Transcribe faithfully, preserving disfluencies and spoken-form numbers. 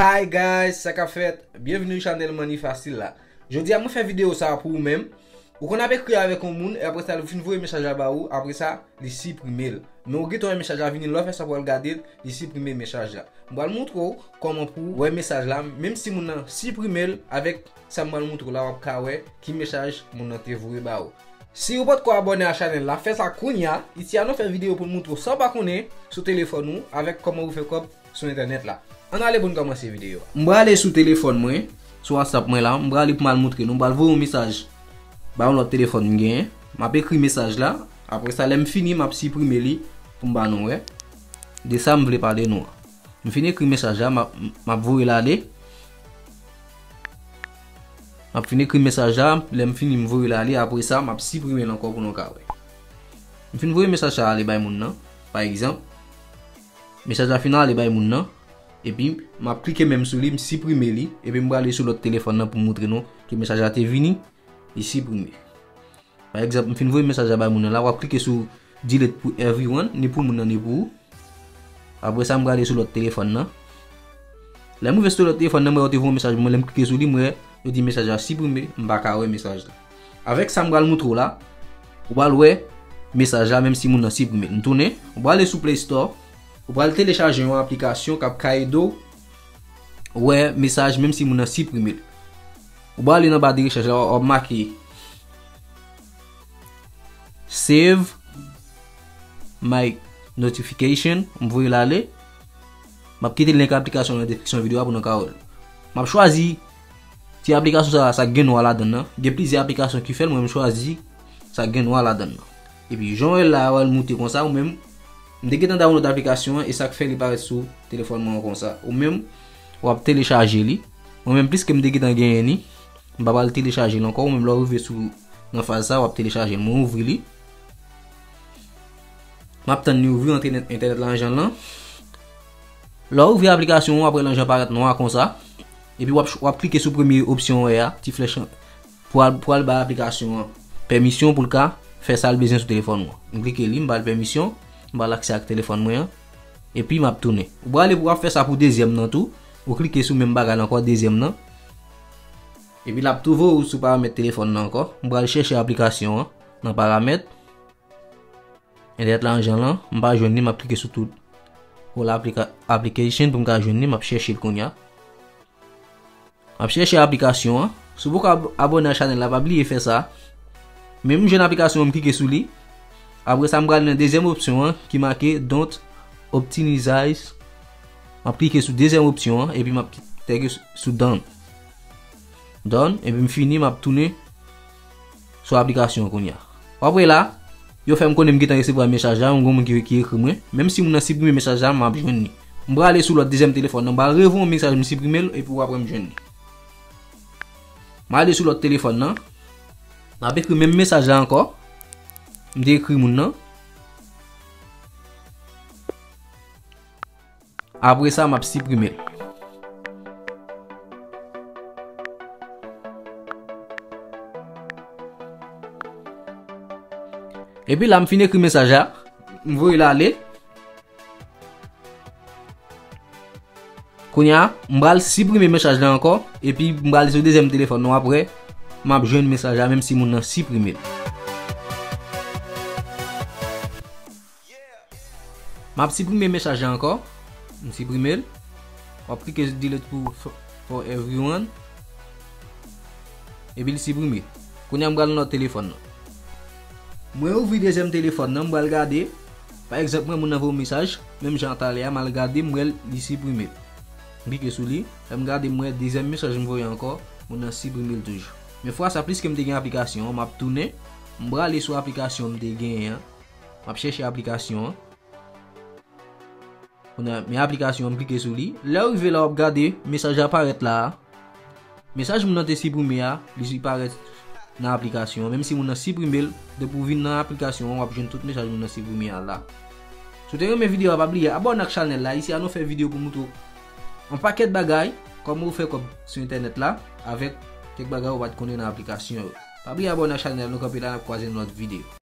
Hi guys, sa k ap fèt? Byenvini sou chanèl Money Facile la. Jodi a mwen fè videyo sa a pou ou menm. Ou konn ap ekri avèk yon moun, e apre sa, li fin voye mesaj la ba ou, apre sa, li siprime l. Men ou gentan wè mesaj la vini, lè w fè sa pou w al gade l, li siprime mesaj la. M pral montre w kòman pou w wè mesaj la, menm si moun nan siprime l, avèk sa m pral montre w la, w ap ka wè ki mesaj moun nan te voye ba ou. Si ou potko abòne a chanèl la, fè sa kounye a. Isi a nou fè videyo pou n montre w sa w pa konnen sou telefòn ou avèk kòman ou fè kòb sou entènèt la. Ann ale pou n kòmanse videyo a. M prale sou telefòn mwen, sou WhatsApp mwen la, m prale pou m al montre nou. M pral voye yon mesaj ba yon lòt telefòn m genyen. M ap ekri mesaj la. Apre sa, lè m fini, m ap siprime li pou m ba nou wè de sa m vle pale nou an. M fin ekri mesaj la, m ap, m ap voye l ale. M ap fin ekri mesaj la, lè m fini, m voye l ale. Apre sa, m ap siprime l ankò pou nou ka wè. M fin voye mesaj la ale bay moun nan, pa egzanp. Mesaj la fin ale bay moun nan. Epi, m ap klike menm sou li, m siprime li. Epi, m prale sou lòt telefòn nan pou m montre nou ke mesaj la te vini, li siprime. Pa egzanp, m fin voye mesaj la bay moun nan la, w ap klike sou delete pou everyone, ni pou moun nan, ni pou ou. Apre sa, m prale sou lòt telefòn nan. Lè m rive sou lòt telefòn nan, m wè yo te voye yon mesaj pou mwen. Lè m klike sou li, m wè yo di mesaj la siprime, m pa ka wè mesaj la. Avèk sa m pral montre w la, ou pral wè mesaj la, menm si moun nan siprime l. M tounen, ou prale sou Play Store, ou pral telechaje yon aplikasyon k ap ka ede w wè mesaj, menm si moun nan siprime l. Ou prale nan ba de rechèch la, w ap make Save My Notification, m voye l ale. M ap kite link aplikasyon nan deskripsyon videyo a pou nou ka wè l. M ap chwazi ti aplikasyon sa, sa gen nwa ladan l nan. Gen plizyè aplikasyon ki fè l, mwen m chwazi sa gen nwa ladan l nan. Epi, jan w wè l la, w wè l moute konsa, ou menm, m te gentan download aplikasyon an, e sa k fè li parèt sou telefòn mwen an konsa. Ou menm, w ap telechaje li. Mwen menm, piske m te gentan genyen li, m pa pral telechaje l ankò. Ou menm, lè w rive sou, nan faz sa, w ap telechaje l. Mwen ouvri li. M ap tann li ouvri, antre nan entènèt la nan jan l lan. Lè w ouvri aplikasyon an, w ap wè l nan jan parèt nwa konsa. Epi w ap, w ap klike sou premye opsyon w wè a, ti flèch an, pou al, pou al bay aplikasyon an pèmisyon pou l ka fè sa l bezwen sou telefòn ou an. M klike li, m ba l pèmisyon, m ba l aksè ak telefòn mwen an. Epi m ap tounen. Ou prale pou w ap fè sa pou dezyèm nan tou. Ou klike sou menm bagay la ankò, dezyèm nan. Epi l ap tou voye w sou paramèt telefòn nan ankò. M pral chèche aplikasyon an nan paramèt. Entènèt la an jan l lan, m pa jwenn li, m ap klike sou tout. All aplika-, application pou m ka jwenn li, m ap chèche l kounye a. M ap chèche aplikasyon an. Si w poko ab-, abòne a chanèl la, pa bliye fè sa. Men m jwenn aplikasyon an, m klike sou li. Apre sa, m prale nan dezyèm opsyon an ki make Don't Optimize. M ap klike sou dezyèm opsyon an, epi m ap tège sou Done. Done, epi m fini, m ap tounen sou aplikasyon an kounye a. W ap wè la, yo fè m konnen m gentan resevwa mesaj la, yon gwo moun ki, ki ekri mwen. Menm si moun nan siprime mesaj la, m ap jwenn li. M prale sou lòt dezyèm telefòn nan, m pral revoye yon mesaj, m siprime l, epi w ap wè m jwenn li. M ale sou lòt telefòn nan, m ap ekri menm mesaj la ankò. M te ekri moun nan. Apre sa, m ap siprime l. Epi la, m fin ekri mesaj la, m voye l ale. Kounye a, m pral siprime mesaj la ankò, epi m pral sou dezyèm telefòn nan apre, m ap jwenn mesaj la, menm si moun nan siprime l. M ap siprime mesaj la ankò. M siprime l. W ap klike sou delete pou for, for everyone. Epi l siprime. Kounye a m pral nan lòt telefòn nan. Mwen ouvri dezyèm telefòn nan, m pral gade. Pa egzanp, mwen moun nan voye yon mesaj, menm jan talè a, m al gade, m wè li siprime. M klike sou li, lè m gade, m wè dezyèm mesaj m voye ankò, moun nan siprime l toujou. Men fwa sa, pliske m te gen aplikasyon an, m ap tounen, m prale sou aplikasyon m te genyen an. M ap chèche aplikasyon an. Kounye a, men aplikasyon an, m klike sou li. Lè w rive la, w ap gade, mesaj la parèt la a. Mesaj moun nan te siprime a, li parèt nan aplikasyon an. Menm si moun nan siprime l, depi w vin nan aplikasyon an, w ap jwenn tout mesaj moun nan siprime a la. Si w te renmen videyo a, pa bliye abòne ak chanèl la. Isi a nou fè videyo pou montre w yon pakèt bagay, kòman w fè kòb sou entènèt la, avèk kèk bagay ou pa t konnen nan aplikasyon yo. Pa bliye abòne ak chanèl la, nou kanpe la, n ap kwaze nan lòt videyo.